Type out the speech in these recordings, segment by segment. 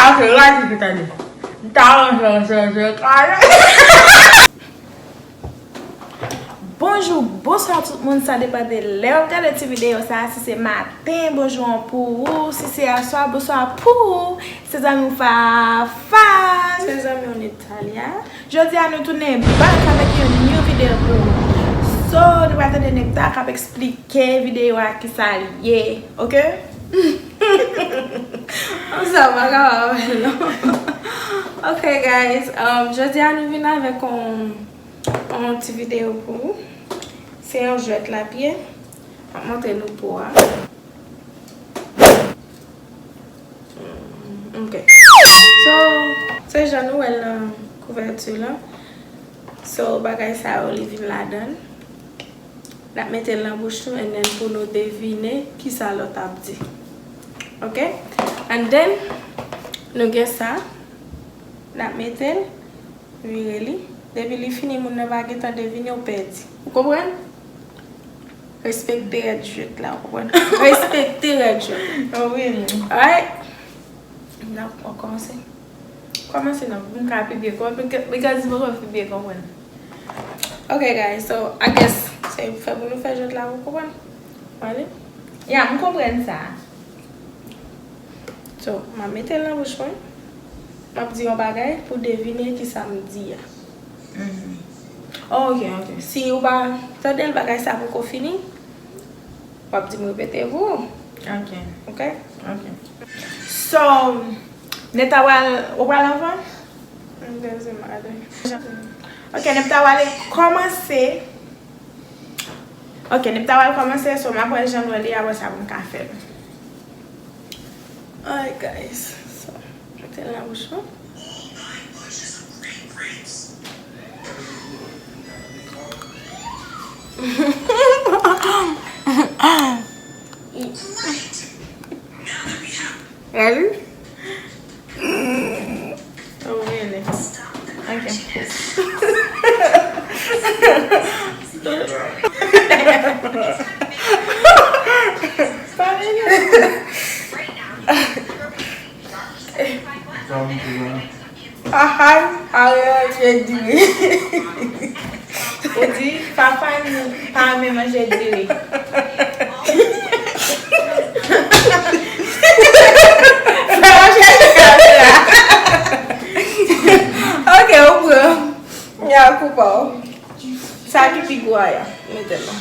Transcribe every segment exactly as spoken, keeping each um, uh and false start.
Ake radi ki tande. Talon se se se kare. Bonjou, bonswa tout moun, sa depann de lè w ap gade ti videyo sa, si se maten, bonjou an pou ou, si se aswè, bonswa pou ou, se zanmi w Fafan. Se zanmi w Natalia. Jodi a nou tounen back avèk yon new video pou ou. So, nou pral tande Nepta k ap eksplike videyo a kisa l ye, oke? Sa pa kapab non. Ok guys, um, jodi a nou vin avèk yon, yon ti videyo pou ou. Se yon jwèt l ap ye. M ap montre nou po a. Ok. So, se jan nou wè l nan kouvèti la. So, bagay sa yo, li vin ladan l. N ap mete l nan bouch nou, and then pou nou devine kisa lòt ap di. Ok? And then, nou gen sa. N ap mete l, vire li. Depi li fini, moun nan pa gentan devine, ou pèdi. Ou konprann? Respekte règ jwèt la, ou konprann? Respekte règ jwèt. Oh, really? Alright? N ap kòmanse. Kòmanse non, pou m ka pi byen konprann, because m poko fin byen konprann. Ok guys, so I guess se fè pou nou fè jwèt la, ou konprann? Wale? Ya, m konprann sa. So, m ap mete l nan bouch mwen. M ap di yon bagay pou devine kisa m di a. Mhm. Oh, ok, ok. Si ou pa tande l, bagay sa poko fini, w ap di m repete pou ou. Ok. Ok? Ok. So, Neta pral, ou pral anvan? M dezyèm ale. Ok, Neta pral kòmanse. Ok, Nepta pral kòmanse, so m ap wè jan l wè li, apre sa pou m ka fè l. Alright guys, so, mete l nan bouch mwen. Ready? Oh, really? Ok. Fafan pa renmen manje diri. Ou di, Fafan pa renmen manje diri. Fè manje diri a. Ok, ou pran. Ya, koupa w. Sa ki pi gwo a ya. Mete l la.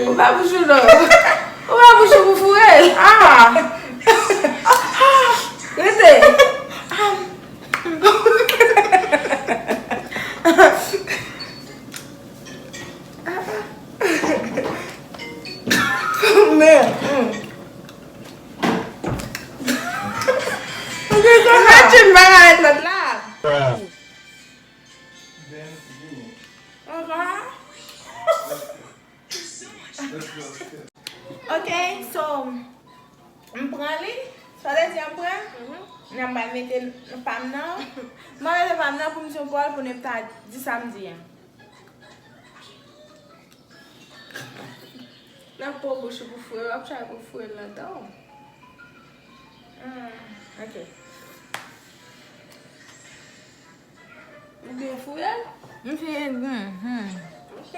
Ou pa bouch ou non. Ou pa bouch ou pou foure l. Ah! Rete. Men. Imagine bagay lòt la. Aha. Ok, so, m pran li. Sa w te di an m pran? Mhm. Nan m pral mete pa m nan. M pral mete pa m nan pou m di yon pawòl pou Nepta di sa m di an. Nan po bouch ou pou foure, w ap try pou foure l nan dan w. Hmm, ok. Ou byen foure l? M foure l, hmm, hmm. Ok.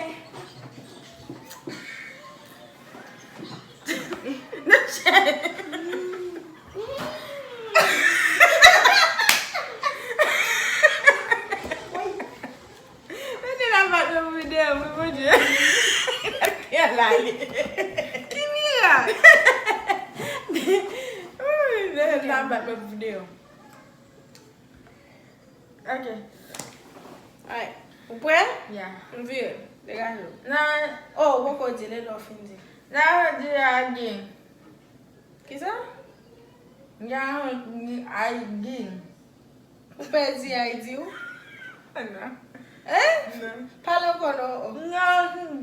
Mete la bat nan videyo, wi, Bondye. Ki mirak? Wi, mete la bat nan videyo. Ok. Alright. Ou prè? Yeah. M vire. Degaje w. Nan, oh, ou poko di, lè w fin di. Nan di a gen. Kisa? Nga gi ay gin. Ou pèdi ay di w? Non. Hein? Non. Pale ankò non. Nga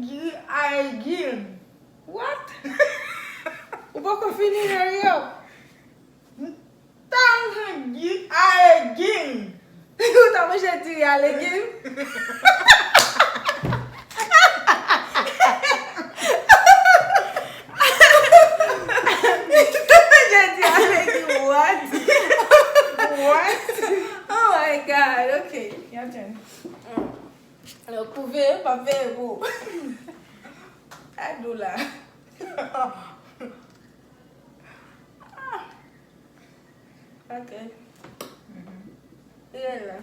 gi ay gin. What? Ou poko fini nan yo. Tang gi ay gin. Ou ta manje diri a legim? Ou ta manje Veye, m ap veye pou ou. Sa dou la. Ok. Rela.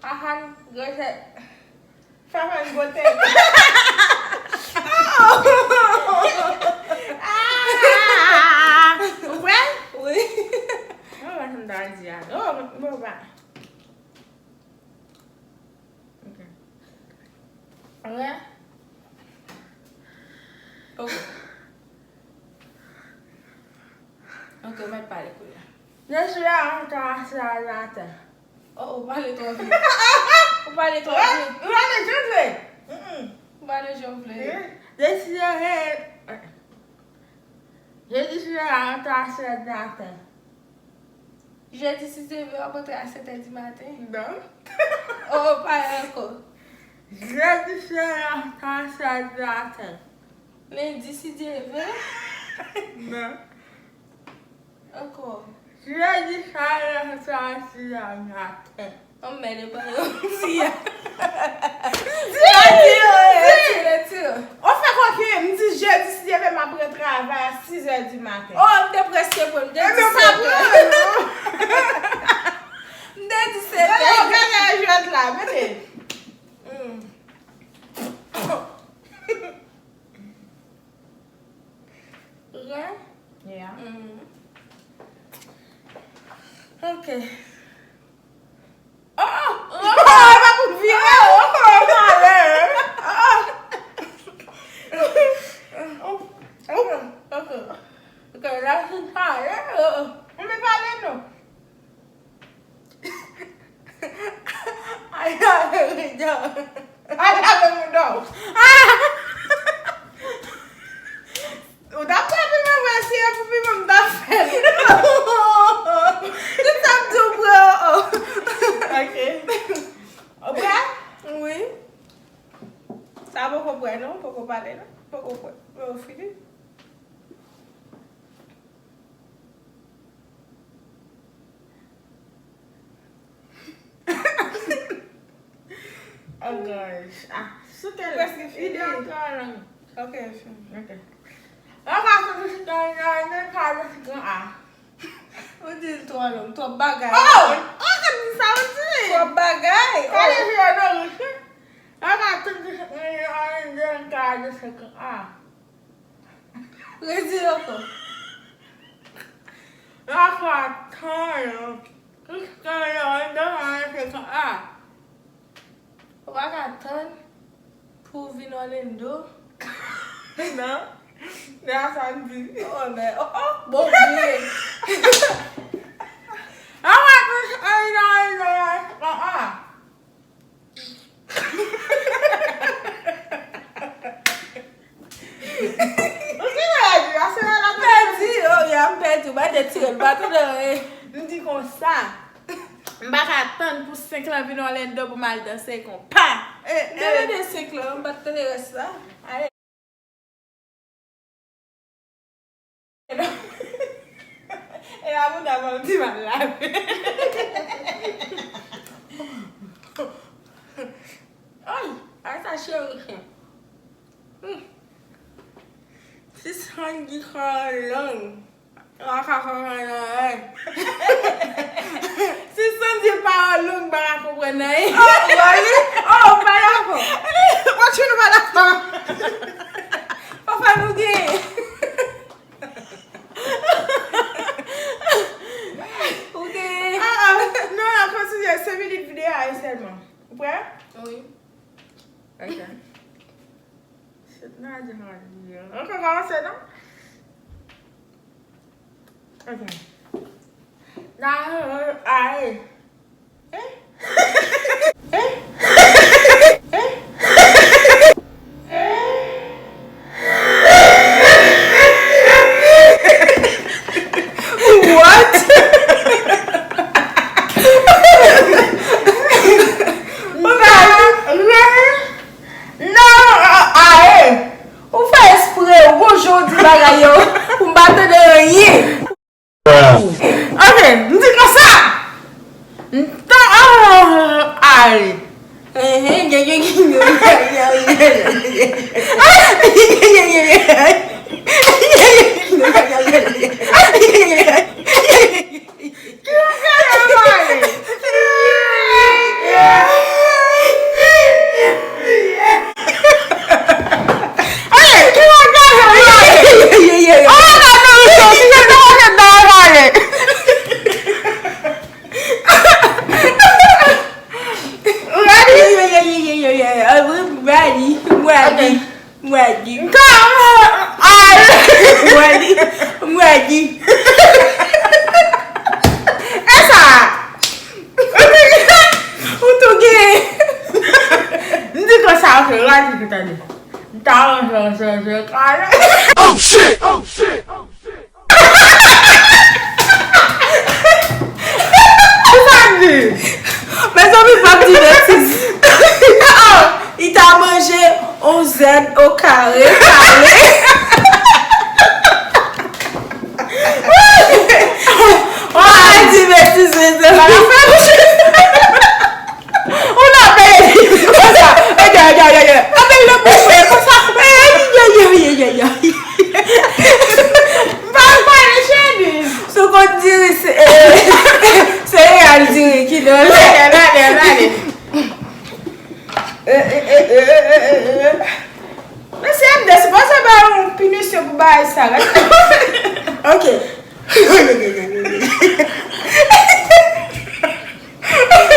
Ahan, gwo tèt. Sa fè m gwo tèt. Ou prè? Wi. Mwen wè sa m ta di a. Oh, bon, ba. Ok. Alright. Ok. Ok, ou mèt pale kounye a. Je suis à un temps sur la terre. Oh, ou pale twò vit. Ou pale twò vit. Ou pale jan w vle. Mm-mm. Ou pale jan w vle. Je suis à un Je suis à un temps sur la terre. Jedi, si Dye vle, w ap antre a sèt è di maten. Non. Oh, oh, pale ankò. Jedi, si Dye vle. Lendi, si Dye vle. Non. Ankò. Jedi, si Dye vle. Anmède pa yo. Di a. Di, di, di. Ou fè kokenn, m di jedi, si Dye vle, m ap pran travay a sis è di maten. Oh, m te prèske pran, m te di sèt è. M te di sèt è. Gade, gade jwèt la, mete. Mm. Rè? Yeah. Mm. Ok. Oh! Oh! Oh! E pa pou vire! Oh! Oh! Malè! Oh! Oh! Ok. Ok, la fin pale. Oh! Ou vle pale non? Ay, ay, ay, ay. Ay, lave mouda w. Ou t ap pran piman vre, si e pou piman m t ap fè l. Tout sa m di w prè, oh, oh. Ok. Ou prè? Wi. Sa poko prè non, poko pale non. Poko prè. Poko fini. Oh gosh. Ah, sou kèl ide ankò lang. Ok, fini. Ok. Ou di l twò long, twòp bagay. Oh! Oh, se pou sa ou di. Twòp bagay. Kale fi yo nan rich wi. Yo ka tann ki se mwen yo an de an ka de se kan a. Redi ankò. Yo ka tann ki se mwen yo an de an de se kan a. Ou pa ka tann pou w vin Orlando? Non. Se a sa m di. Oh, men, oh, oh, bon, bliye. Yo ka tann ki se mwen yo an de an de se kan a. Ou ki pèdi? Aswè a la pèdi. Oh, ya, m pèdi. Ou pa te tire l, pa tande, eh. M di konsa. M pa ka tann pou senk lan vin Orlando pou m al danse konpa. Eh, eh. M te tande senk lan, m pa t tande rès la. Ale. E la pou ta ban m ti mal la. Ay, ay sa cheri. Hmm. Sispann di pawòl long. Sispann di pawòl long, m pa ka konprann anyen. Oh, ou pa li? Oh, ou pa dakò? Mwen chou nou pa dakò. Papa nou gen. Ou gen. Ah, ah, non, la kontinye, se minit videyo a ye sèlman. Ou prè? Wi. Ok. Shit, nou a di nou a di yo. Ok, kòmanse non? Ok. Nan, aye. Eh? Eh? Eh? What? Ou pa, non, aye. Ou fè espre, ou gon jan w di bagay yo, pou m pa tande anyen. Ok, m di konsa. M tan, oh, aye. Enhen, Ready, ready, ready. Ready, ready. E sa. Ou tou gen. M di konsa, ok, ready pou tande. M ta ranje, ranje, ranje, kare. Oh shit! Oh shit! Oh shit! Sa di? Mezanmi, pa di betiz. Li ta manje on zèb o kare kale. Pa di betiz, mezanmi. Ou nan peye konsa. Ay, ay, ay, ay, ay. Apèl nan bouch mwen konsa. Ay, ay, ay, ay, ay, ay. M pa pale, cheri. Sou kont diri, se, eh, se real diri ki nan lè. Mande, mande, mande. Eh, eh, eh. Men se M D, se pa sa ba yon pinisyon pou bagay sa, right? Ok.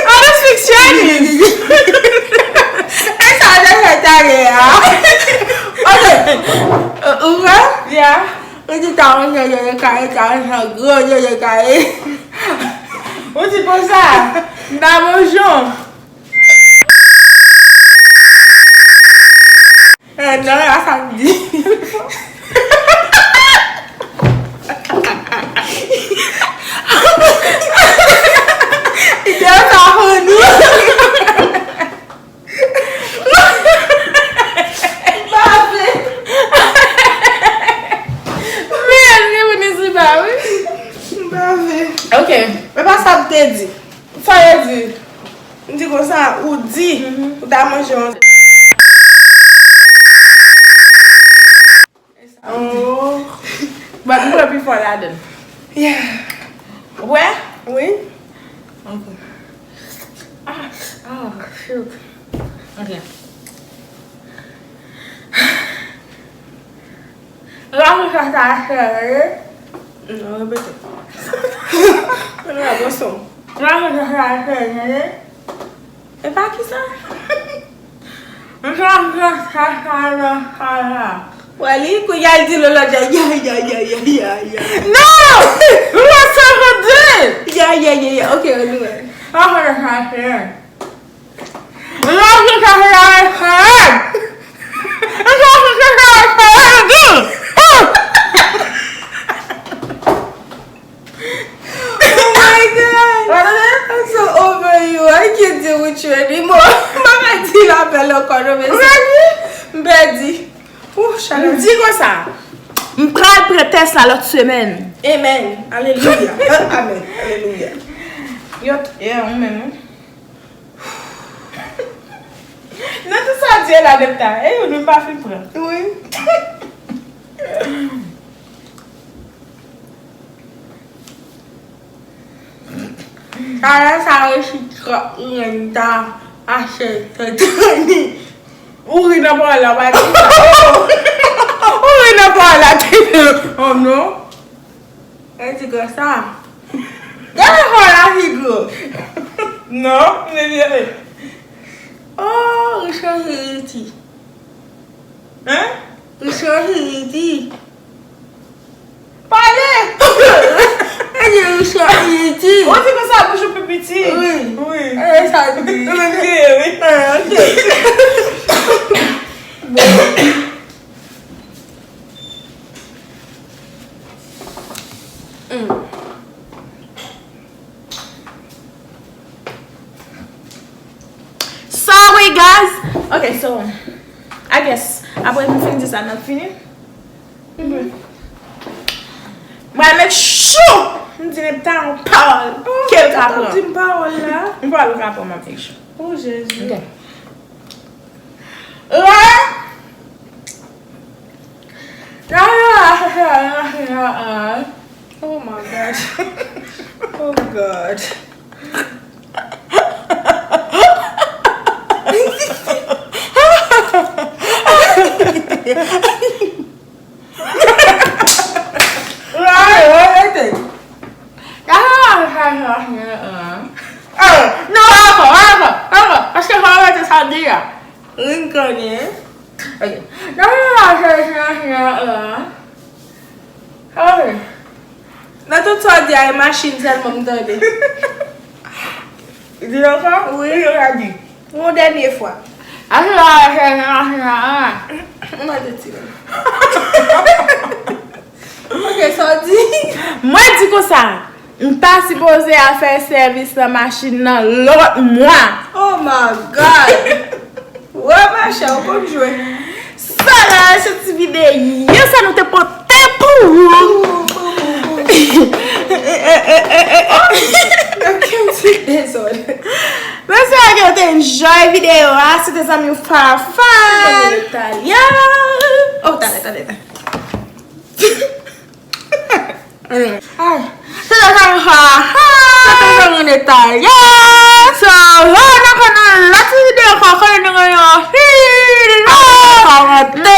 An asfiksyani. E sa deja tale a. Ok. Ou wè? Ya. Ou di ta yon jojo kare, ta yon gwo jojo kare. Ou di konsa. M pa bon jan. Eh, non, a sa m di. Yo, sa funny. Bave. Men, li vini sou ba, wi. Bave. Ok. Men pa sa m te di. Sa yo di? M di konsa, ou di, ou ta manje yon. Oh. But m pran pi fò ladan. Yeah. Ou wè? Wi. Ok. Ah, ah, shoot. Ok. Rakonte sa, sa, sa, non, repete. Mwen la bwè son. Rakonte sa, sa, sa, sa. E pa ki sa? Rakonte sa, sa, sa, sa, sa. Wè li, kounye a l di lòt la, ya, ya, ya, ya, ya, ya, ya. Non! Lòt sa, sa, sa. Ya, ya, ya, ya. Ok, annou wè. Rakonte sa, sa, sa. Oh my God! I'm so over you. I can't deal with you anymore. M pa ka deal avè l ankò non, mesye. M pèdi. Ouh, chalè. M di konsa. M pral pran tès la lòt semèn. Amen. Alelouya. Euh, amen. Alelouya. Yo, yeah, ou menm, wi. Nan tout sa w di la, Depta, e youn menm pa fin pran. Wi. Talè sa resi twòp, mwen ta achte tèt. Ou ri nan pawòl la, pa di sa. Oh. Ou ri nan pawòl la, tèt. Oh non. E ti gras sa. Gade kò la fi gwo. Non, men vye vre. Oh, Richard Haiti. Hein? Richard Haiti. Pale! E di Richard Haiti. Ou di konsa bouch ou pi piti. Wi. Wi. E sa di. Ou menm ki ye, wi. Ah, ok. Bon. Mm. Sorry, guys. Ok, so, I guess, apre m fin di sa, n ap fini. Mwen make sure m di Nepta yon pawòl. Ke l ka pran. Di m pawòl la. M pawòl ou ka pran, mwen make sure. Oh, Jezi. Ok. Wè? Nan yo la chèche al nan china an. Oh my God. Oh God. Wè, wè, rete. Nan yo la chèche al nan china an. Ah, non, ankò, ankò, ankò. Paske fò w rete sa w di a. Rin konnen. Ok. Nan yo la chèche al nan china an. Ok. Nan tout sa w di a, e machin sèlman m tande. Di l ankò? Wi, yo la di. Yon dènye fwa. Achte la chèche al nan china an. Mwen te tire. Ok, sa w di? Mwen di konsa, m ta sipoze a fè sèvis nan machin nan lòt mwa. Oh my God! Wè, machè, ou konn jwe. Sa la, se ti videyo sa nou te pote pou ou. Pou, pou, pou, pou. Nan kel ti dezòd. Mwen espere ke w te enjoy videyo a. Se te zanmi w Fafa. Talè. Oh, talè, talè, talè. Ay, se te zanmi Fafa. Se te zanmi Netalia. So, oh, n ap wè nan lòt videyo ankò, konnen nou gen yon fil. Kòmante.